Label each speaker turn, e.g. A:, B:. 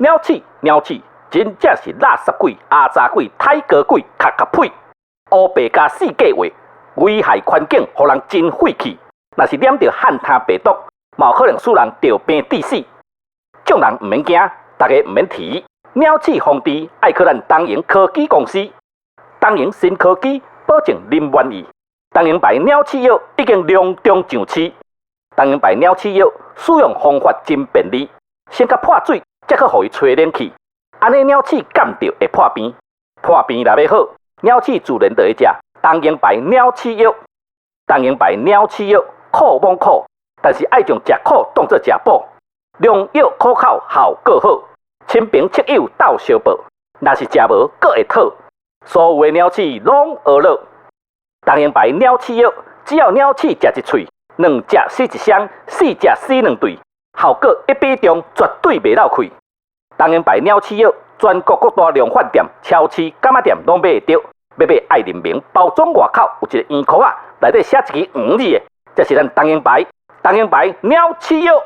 A: 鳥鼠鳥鼠，真正是垃圾鬼、阿雜鬼、泰國鬼、較較屁，烏白加四界話，危害環境，予人真晦氣。若是染著漢他病毒，嘛有可能使人著病致死。眾人毋免驚，大家毋免提。鳥鼠防治愛靠咱東瀛科技公司，東瀛新科技保證恁滿意。東瀛牌鳥鼠藥已經隆重上市，東瀛牌鳥鼠藥使用方法真便利，先共潑水，才閣予伊吹冷氣，按呢鳥鼠感著會破病，破病若欲好，鳥鼠自然就會食東瀛牌鳥鼠藥。東瀛牌鳥鼠藥苦罔苦，但是愛將食苦當做食補，良藥苦口效果好，親朋戚友鬥相報，若是食無，閣會討，所有的鳥鼠攏學樂。東瀛牌鳥鼠藥，只要鳥鼠食一喙，兩隻死一雙，四隻死兩對，效果一比中，絕對袂漏氣。東瀛牌鳥鼠藥，全國各大量販店、超市、柑仔店攏買會著。欲買愛認明，包裝外口有一个圓箍仔，內底寫一支黃字的，這是咱東瀛牌，東瀛牌鳥鼠藥。